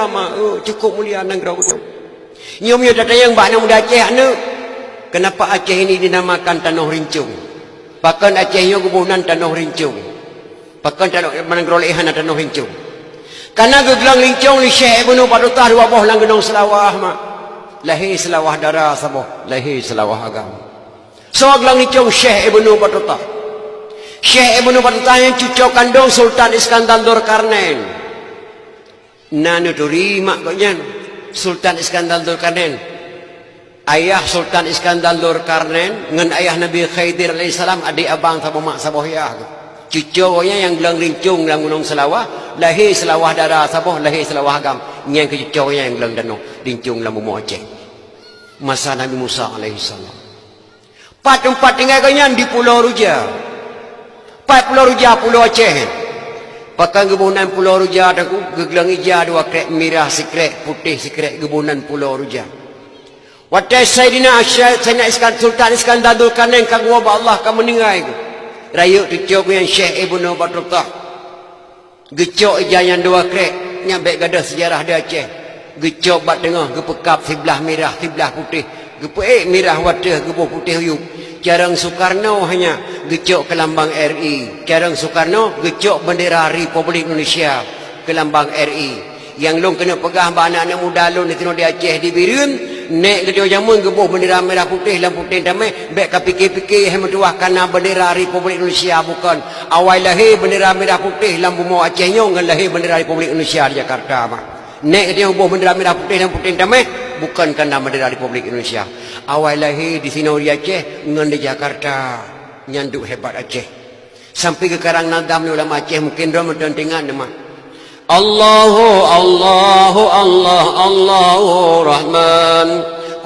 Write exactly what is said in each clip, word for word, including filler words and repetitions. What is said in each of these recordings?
ma, eh, cukup mulia nanggroe geutanyoe. Nyoe meunyoe tatanyong bak aneuk muda Aceh, aneuk, kenapa Aceh ini dinamakan Tanoh Rincong? Pakon Aceh nyoe geuboh nan Tanoh Rincong? Pakon tanoh, nanggroe laén hana Tanoh Rincong? Karena geuglöng rincong lé Syekh Ibnu Batutah dua boh lam Gunong Seulawah, mak. Lahé Seulawah Dara saboh, lahé Seulawah Agam. Soe glöng rincong? Syekh Ibnu Batutah. Syekh Ibnu Batutah nyan cucoe kandong Sultan Iskandar Zulkarnain. Na neuturi mak gobnyan, Sultan Iskandar Zulkarnain. Ayah Sultan Iskandar Zulkarnain ngon ayah Nabi Khidir alaihissalam, adék abang saboh mak saboh yah. Cucoe gobnyan nyang glöng rincong lam Gunong Seulawah, lahé Seulawah Dara saboh, lahé Seulawah Agam. Nyan keuh cucoe gobnyan nyang glöng tanoh rincong lam bumoe Aceh. Masa Nabi Musa alaihissalam. Pat teumpat tinggai gobnyan? Di Pulo Ruja. Pat Pulo Ruja? Pulo Aceh. Pakon geuboh nan Pulo Ruja, Teungku? Geuglöng ija dua krek, mirah sikrek, putéh sikrek, geuboh nan Pulo Ruja. Watèe Saidina Asy-, Saidina Iskan-, Sultan Iskandar Zulkarnain ka geuwoe bak Allah, ka meuninggai, rayeuk cucoe geuh nyan Syekh Ibnu Batutah. Geucok ija nyan dua krek, nyan bèk gadôh seujarah di Aceh. Geucok bak teungoh, geupeukab siblah mirah, siblah putéh. Geupeuék mirah u ateueh, geuboh putéh u yup. Carông Soekarno hanya geucok keu lambang R I. Carông Soekarno geucok bendera Republik Indonesia keu lambang R I. Nyang lôn keuneuk peugah bak aneuk-aneuk muda lôn disinoe di Aceh, di Bireuen, nèk geutanyoe jameun geuboh bendera mirah putéh lam puténg tamèh, bèk ka pike-pike hai meutuwah ka na bendera Republik Indonesia, bukon. Awai lahé bendera mirah putéh lam bumoe Aceh nyoe ngon lahé bendera Republik Indonesia di Jakarta, bah. Nèk geutanyoe boh bendera mirah putéh lam puténg tamèh, bukon ka na bendera Republik Indonesia. Awai lahé disinoe di Aceh ngon di Jakarta. Nyan duek hebat Aceh. Sampai geukarang nadam lé ulama Aceh, mungken droe meuteuntingan teuma. Allahu, Allahu, Allah, Allahu Rahman.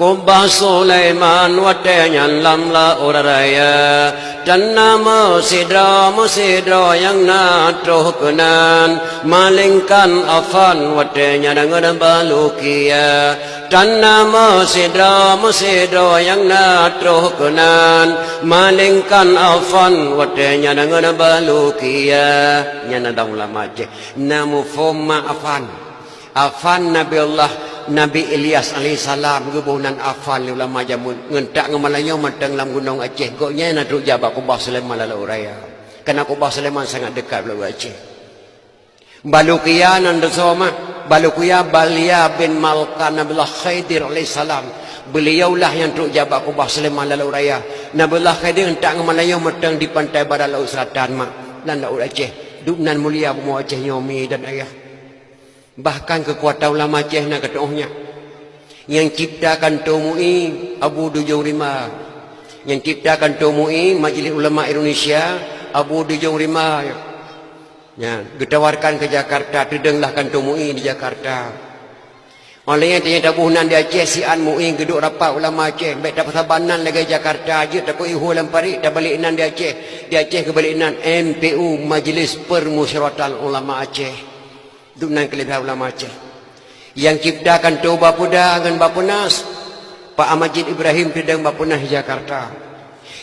Kubah Sulaiman watèe nyan lam laôt raya. Tan na meusidroe, meusidroe nyang na troh keunan. Malingkan Afan watèe nyan deungon Balukia. Tan na meusidroe, meusidroe nyang na troh keunan, malingkan Afan watèe nyan deungon Balukia. Nyan na dong ulama Aceh. Na muphom mak Afan. Afan Nabi Allah, Nabi Ilyas alaihissalam geuboh nan Afan lé ulama jameun. Ngon tak ngon malam nyoe mantong lam gunong Aceh. Gobnyan na trok jak bak Kubah Sulaiman lam laôt raya. Karena Kubah Sulaiman sangat dekat bak laôt Aceh. Balukia nan teusoe mah. Balukia Balia bin Malkan Nabiullah Khidir alaihissalam. Beliaulah nyang trok jak bak Kubah Sulaiman lam laôt raya. Nabiullah Khidir ngon tak ngon malam nyoe mantong di pantai barat laôt selatan, mak, lam laôt Aceh. Duek nan mulia bumoe Aceh nyoe, mi dan ayah. Bahkan keukuatan ulama Aceh na geutu'oh nyan. Nyang cipta kantô MUI, Abu Dujong Rimba. Nyang cipta kantô MUI, Majelis Ulama Indonesia, Abu Dujong Rimba. Nyan, geutawarkan keu Jakarta, teudonglah kantô MUI di Jakarta. Óh lheueh nyan tanyoe taboh nan di Aceh, siat MUI geuduek rapat ulama Aceh, bèk tapeusaban nan lagèe Jakarta, jeuet takot ihue lam parit, tabalek nan di Aceh. Di Aceh geubalek nan M P U, Majelis Permusyawaratan Ulama Aceh. Duek nan keuleubèhan ulama Aceh. Nyang cipta kantô Bapeda ngon Bapenas, Pak Majid Ibrahim teudong Bapenas di Jakarta.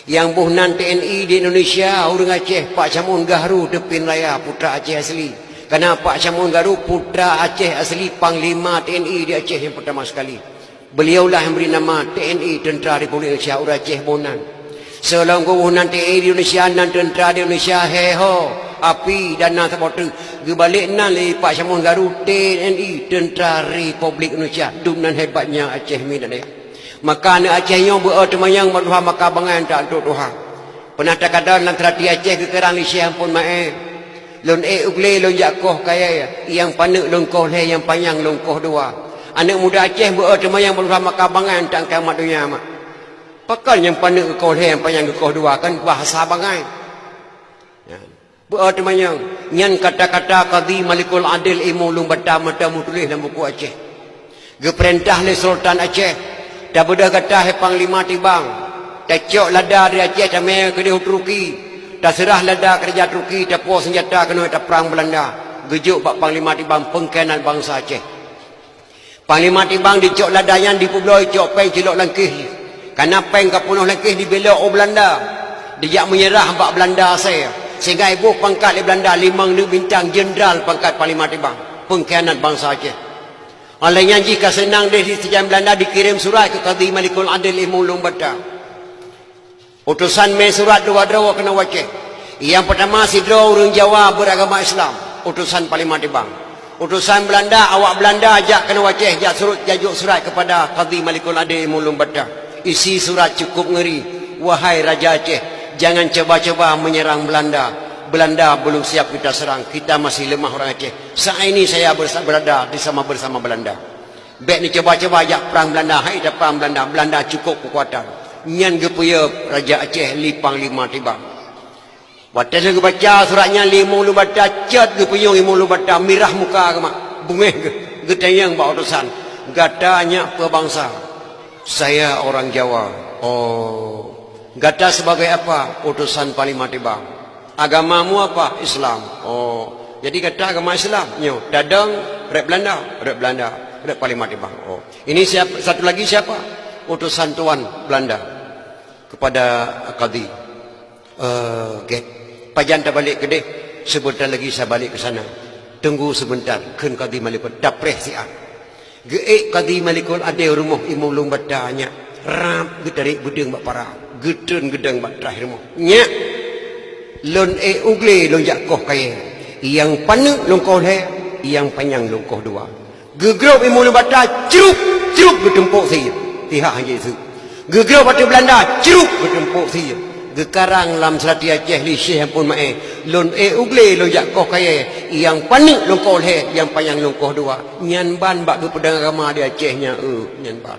Nyang boh nan T N I di Indonesia, ureueng Aceh, Pak Syamon Gahru Teupin Raya, putra Aceh asli. Karena Pak Syamon Gahru putra Aceh asli, panglima T N I di Aceh nyang peurtama sekali. Beliaulah nyang bri nama T N I, Teuntra Republik Indonesia, ureueng Aceh boh nan. Seulaweuh geuboh nan T N I di Indonesia, nan teuntra di Indonesia, he ho, api, dan na saboh teuk. Geubalek nan lé Pak Syamon Gahru, T N I, Teuntra Republik Indonesia. Duek nan hebatnya Aceh, mi dan ayah. Maka aneuk Aceh nyoe beu-e teumanyong bak tuha maka bangai, tak antuk tuha. Peunah takalon lam seurati Aceh geukeurang lé Syekh Ampon Maé. Lôn ék u glé, lôn jak koh kayèe, nyang paneuk lôn koh lhèe, nyang panyang lôn koh dua. Aneuk muda Aceh beu-e teumanyong bak tuha maka bangai, tak angkai mat donya mak. Pakon nyang paneuk geukoh lhèe, nyang panyang geukoh dua, kan bahasa bangai. Nyan. Beu-e teumanyong, nyan kata-kata Kadhi Malikul Adil, ilmu lôn baca mantong meutuléh lam buku Aceh. Geupeurintah lé Sultan Aceh, tabeudôh gata hai Panglima Tibang, tacok lada dari Aceh tamè keudéh u Turki, taseurah lada keu raja Turki, tapuwoe seunjata keunoe taprang Beulanda, geujok bak Panglima Tibang peungkhianat bansa Aceh. Panglima Tibang dicok lada nyan dipeubloe cok péng cilok lam kéh. Kana péng ka peunoh lam kéh dibelok u Beulanda. Dijak meunyeurah bak Beulanda asai. Sehingga iboh pangkat lé Beulanda limong neuk bintang jeundral pangkat Panglima Tibang. Peungkhianat bansa Aceh. Óh lheueh nyan jih ka seunang deh di sijan Beulanda dikirém surat keu Kadhi Malikul Adil Imum Lueng Bata. Utosan mé surat dua droe keunoe u Aceh. Nyang peutama sidroe ureuëng Jawa beuragama Islam, utosan Panglima Tibang. Utosan Beulanda, awak Beulanda jak keunoe u Aceh, jak surut, jak jok surat keupada Kadhi Malikul Adil Imum Lueng Bata. Isi surat cukup ngeuri, "Wahai Raja Aceh, jangan coba-coba menyerang Beulanda. Beulanda belum siap kita serang, kita masih lemah orang Aceh. Saat ini saya bersa-, berada di sama bersama Beulanda." Bék neucuba-cuba jak prang Beulanda, hai taprang Beulanda, Beulanda cukôp keukuatan. Nyan geupeuyue Raja Aceh lé Panglima Tibang. Watée lheueh geubaca surat nyan lé Imum Lueng Bata, cot geupunyueng Imum Lueng Bata, mirah muka geuh mak, beungéh geuh, geutanyong bak utosan, "Gata nyak peue bansa?" "Saya orang Jawa." "Oh. Gata sebagai apa?" "Utosan Panglima Tibang." "Agamamu apa?" "Islam." "Oh. Jadi gata agama Islam?" "Nyoe, tadong rot Beulanda?" "Rot Beulanda, rot Panglima Tibang." "Oh. Ini siap-, satu lagi siapa?" "Utosan tuan Beulanda." Kepada Kadhi, "Eh, gét. Pajan tabalek keudeh? Sebentar lagi saya balik ke sana. Tunggu sebentar," kheun Kadhi Malikul, tapreh siat. Geuék Kadhi Malikul Adil rumoh Imum Lueng Bata nyak, rab geutarek beudeueng bak para, geutreun geudong bak traih rumoh. "Nyak, lôn ék u glé lôn jak koh kayée, nyang paneuk lôn koh lhée, nyang panyang lôn koh dua." Geugrob Imum Lueng Bata, crup, crup, geuteumpok sie. Tihah han jeuet seuk. Geugrob ateueh Beulanda, crup, geuteumpok sie. Geukarang lam seulati Aceh lé Syekh Ampon Maé, "Lôn ék u glé lôn jak koh kayée, nyang paneuk lôn koh lhée, nyang panyang lôn koh dua." Nyan ban bak geupeudong agama di Aceh nyan, eu, nyan ban.